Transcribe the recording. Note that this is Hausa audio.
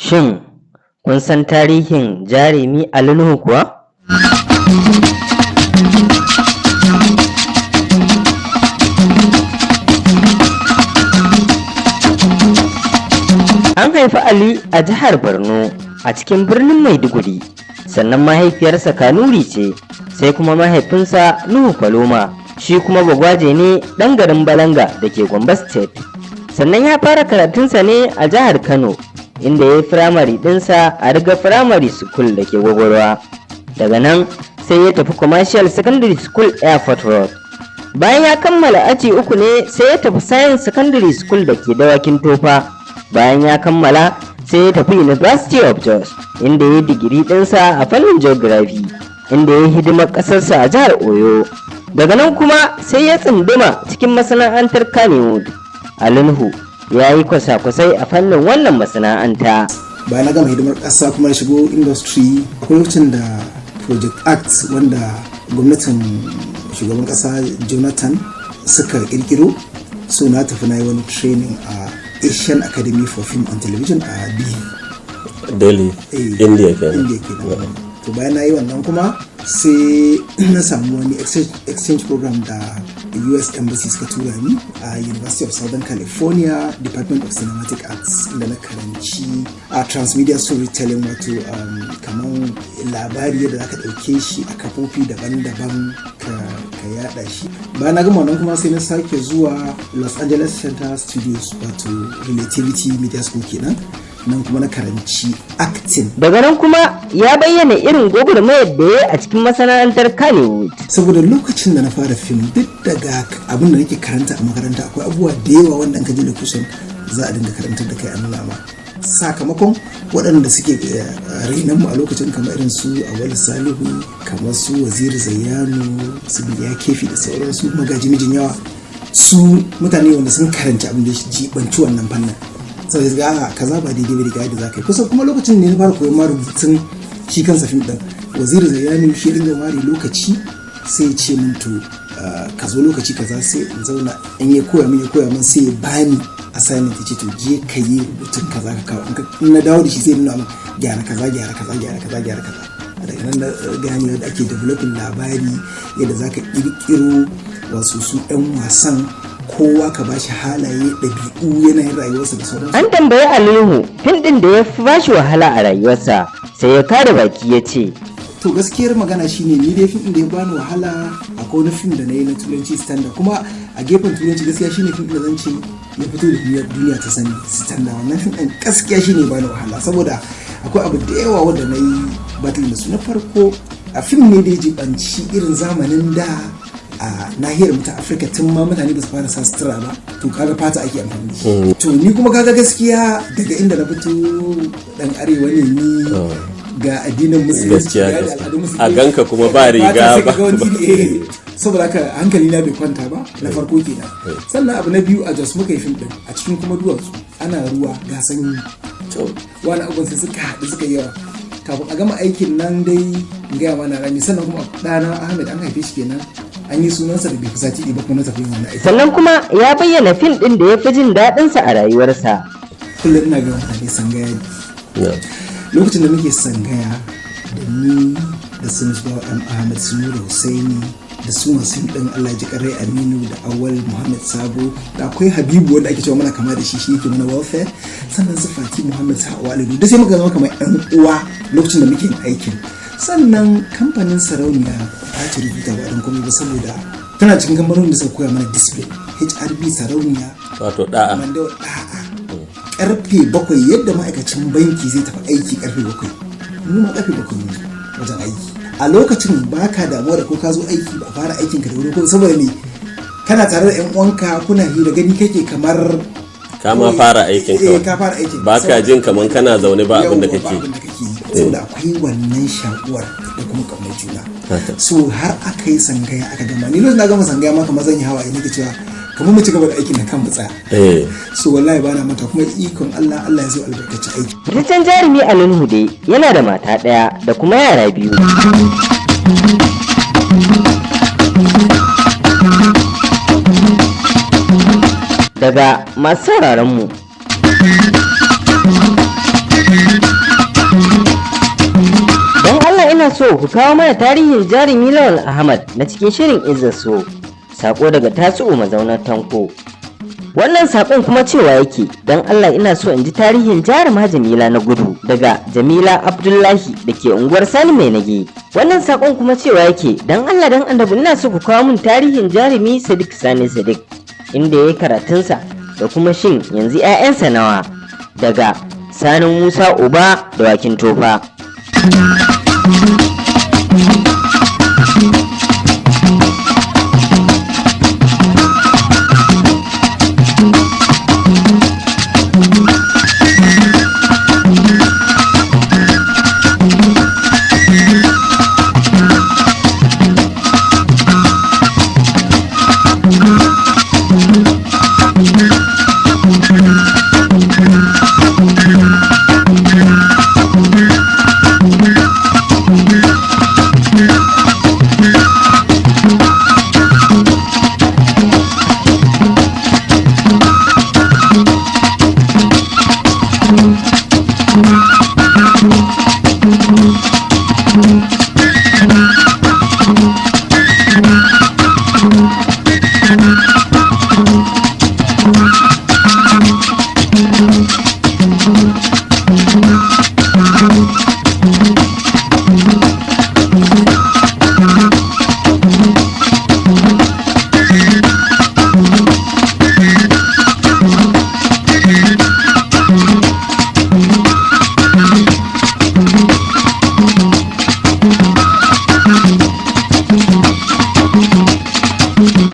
Shin kun san tarihin jarumi Ali Nuhu kuwa? An haifi Ali a jihar Borno a cikin birnin Maiduguri, sannan mahaifiyarsa Kanuri ce, sai kuma mahaifinsa Nuhu Paloma, shi kuma bagwaje ne ɗan garin Balanga da ke Gombe State. Sannan ya fara karatunsa ne a jihar Kano, inda ya yi firamare ɗinsa a Riga Firamare School da ke Gwagwarwa. Daga nan sai ya tafi Commercial Secondary School, Airport Road. Bayan ya kammala aji uku ne sai ya tafi Science Secondary School da ke Dawakin Tofa. Bayan ya kammala sai ya tafi University of Jos, inda ya yi digiri ɗinsa a fannin geography, inda ya yi hidimar ƙasarsa a jihar Oyo. Daga nan kuma sai ya tsunduma cikin masana'antar Kannywood. Ali Nuhu ya yi kwasa-kwasai a fannin wannan masana'anta. Bayan na gama hidimar ƙasa kuma na shigo industry, akwai lokacin da Project ACT, wanda gwamnatin shugaban ƙasa Jonathan suka kirkiro, so na tafi na yi wani training a Asian Academy for Film and Television a Delhi. Delhi. India kenan. India kenan. To, bayan na yi wannan kuma sai na samu wani exchange program da US Embassy suka tura ni a University of Southern California, Department of Cinematic Arts, inda na karanci a transmedia storytelling, wato kamar labari yadda zaka ɗauke shi a kafofi daban-daban ka yada shi. Bayan na gama wannan kuma sai na sake zuwa Los Angeles Center Studios, wato Relativity Media School kenan, nan kuma na karanci acting. Daga nan kuma ya bayyana irin gwagwarmayar da ya yi a cikin masana'antar Kannywood. Saboda lokacin da na fara fim, duk daga abin da nake karanta a makaranta, akwai abubuwa da yawa wanda in ka je location za a dinga karantar da kai, a nuna ma. Sakamakon waɗanda suke renon mu a lokacin, kamar irin su Awal Salihu, kamar su Waziri Zayyano, su Biliya Kefi da sauransu, Magaji Mijin Yawa, su mutane wanda sun karanci abin da ya jibanci wannan fannin, sai ga a kaza ba daidai ba, ga yadda za ka yi kusa. Kuma lokacin ne na fara koyon ma rubutun shi kansa fim din. Waziri Zayyano shi dinga ware lokaci, sai ya ce min, "To, ka zo lokaci kaza." Sai in zauna, in ya koya min, ya koya min, sai ya bani assignment, ya ce, "To, je ka yi rubutun kaza ka kawo." In na dawo da shi, sai ya nuna min, "Gyara kaza, gyara kaza, gyara kaza, gyara kaza." Daga nan na gane yadda ake developing labari, yadda za ka kirkiro wasu su 'yan wasan, kowa ka bashi halaye, ɗabi'u, yanayin rayuwarsa da sauransu. An tambayi Ali Nuhu fim ɗin da ya fi bashi wahala a rayuwarsa, sai ya kare baki ya ce: To, gaskiyar magana shine, ni dai fim ɗin da ya bani wahala, akwai wani fim da na yi na turanci, Standard. Kuma a gefen turanci, gaskiya shine fim ɗin da zan ce ya fito da duniya, duniya ta sani, Standard. Wannan fim ɗin gaskiya shine ya bani wahala, saboda akwai abu da yawa wanda na yi battle da su. Na farko, a fim ne da ya jibanci irin zamanin da a nahiyar mu ta Afirka, tun ma mutane ba su fara sa sutura ba. To, kaga fata ake amfani da shi. To, ni kuma kaga gaskiya daga inda na fito, dan arewa ne ni, ga addinin musulunci, ga al'adun musulunci. A ganka kuma ba riga. Fata sai ba. ka ga wani iri, saboda haka hankali na bai kwanta ba, na farko kenan. Sannan abu na biyu, a Jos muka yi fim din, a cikin kuma duwatsu, ana ruwa, ga sanyi. Wani abubuwan sai suka haɗu suka yi yawa. Kafin a gama aikin nan dai, in gaya mana rami. Sannan kuma ɗana Ahmed an haife shi kenan, an yi sunansa da bai fi sati ɗaya ba, kuma na tafi yin wannan aiki. Sannan kuma ya bayyana fim ɗin da ya fi jin daɗinsa a rayuwarsa. Kullum ina ga mutane, Sangaya ne. Lokacin da muke Sangaya, da ni da su Misbahu M Ahmed, su Nura Husaini, da su masu ɗin, Allah ji karai, Aminu da Awal Muhammad Sabo, da akwai Habibu wanda ake cewa muna kama da shi, shi yake mana welfare, sannan su Fati Muhammad, sa Walidu, da sai muka zama kamar yan uwa lokacin da muke yin aikin. Sannan kamfanin Sarauniya ba ta rubuta ba don komai ba, saboda tana cikin kamfanonin da suka koya mana discipline. HRB, Sarauniya. Wato da'a. Mandawa, da'a. Karfe 7, yadda ma'aikacin banki zai tafi aiki karfe 7, mu ma karfe 7 mun zo wajen aiki. A lokacin ba ka damuwa da ko ka zo aiki ba a fara aikin ka da wuri ko, saboda me? Kana tare da yan uwanka, kuna hira, gani kake kamar ka ma fara aikin. Eh, ka fara aikin. Ba ka jin kaman kana zaune ba abin da Yawwa, ba kake. abin da kake yi, saboda akwai wannan shakuwar da kuma ƙaunar juna. So har aka yi Sangaya aka gama, ni lokacin na gama Sangaya ma kamar zan yi hawaye, nake cewa kamar mu ci gaba da aikin na kan mu tsaya. So wallahi bana manta, kuma ikon Allah, Allah ya zo albarkaci aiki. Fitaccen jarumi Ali Nuhu dai yana da mata ɗaya da kuma yara biyu. Daga masu sauraron mu. Don Allah ina so ku kawo mana tarihin jarumi Lawal Ahmad na cikin shirin Izzar So. Sako daga Tasu'u mazaunar Tanko. Wannan sakon kuma cewa yake, don Allah ina so in ji tarihin jaruma Jamila na gudu daga Jamila Abdullahi da ke unguwar Sani Mai Nage. Wannan sakon kuma cewa yake, don Allah don annabi ina so ku kawo min tarihin jarumi Sadiq Sani Sadiq inda ya yi karatunsa da kuma shin yanzu 'ya'yansa nawa daga Sani Musa Uba da Wakin Tofa.